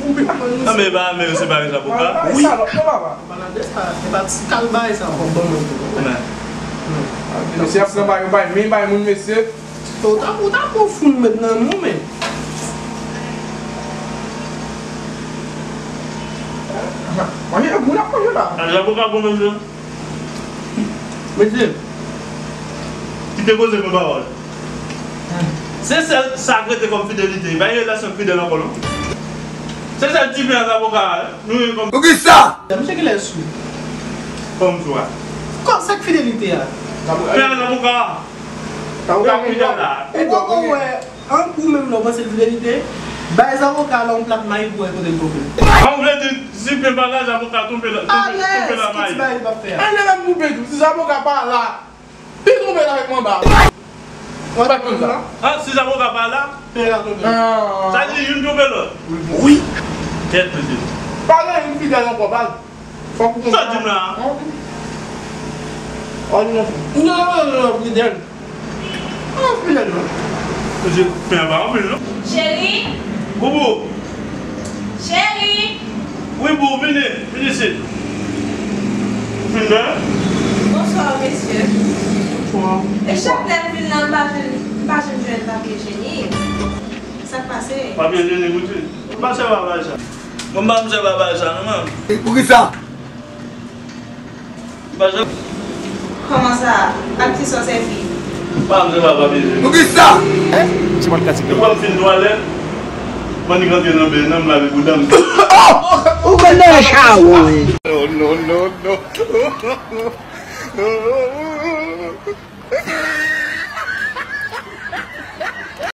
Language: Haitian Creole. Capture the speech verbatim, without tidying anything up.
Nan men ba men yo se bagay zaboka. Wi. Salòp non papa. Malade sa, e pa ti kal bagay sa w ap ban mwen tou. Men. Mesye ap pran bagay, yo bay men bay moun mesye. Ou ta ou ta pran foun met nan nou men. Manje moun ap manje la. Zaboka bon mesye. Mesye. Kite koze pran pawòl. Se sèl sa k rete kòm fidelite. Pa gen relasyon fidèl ankò non. Se sèl ti pen a zaboka a, nou ye kòm. Poukisa? Misye genlè sou. Kòm sou a. Kòm sa k fidelite a? Pen a zaboka a. Sa ou ka gen la. Ou poko wè, an ou menm lè w panse l fidelite, bay zaboka la yon plat mayi pou wè kote l tonbe. An vle di, si pen pa la, zaboka tonbe la, tonbe, tonbe la mayi. Alèz, ki ti bagay li p ap fè a? An, lè m koupe tou, si zaboka pa la, pen tonbe la avèk manba. Ou pa konn sa? Ah, si zaboka pa la, pen la tonbe. Sa di youn tonbe lòt. Wi. Kèt mesye. Pa gen youn fidèl ankò, baz. Fòk ou konprann. Sa di m la? An? An, non. Non, non, non, non, fidèl. An, fidèl, non. Mesye, pen an pa anpil, non. Cheri. Boubou. Cheri. Wi, boo, vini. Vini isit. Ou fin byen? Bonswa, mesye. Bonswa. E chak lè m vin la, m pa jwenn, m pa jwenn jwenn papye jenik. Sa k pase? Papye jenik, ou di? M pa sèvi avè sa. Mwen pa m sèvi avè sa, non, mwen. E poukisa? M pa janm. Kòman sa? Ak ki sa w sèvi? M pa m sèvi avè papye jenik. Poukisa? Ti mòn katik. Depi m fin twalèt, m annik antre nan beny nan, m lave bouda m. Ou konn nan chawo, wi. No, no, no, no.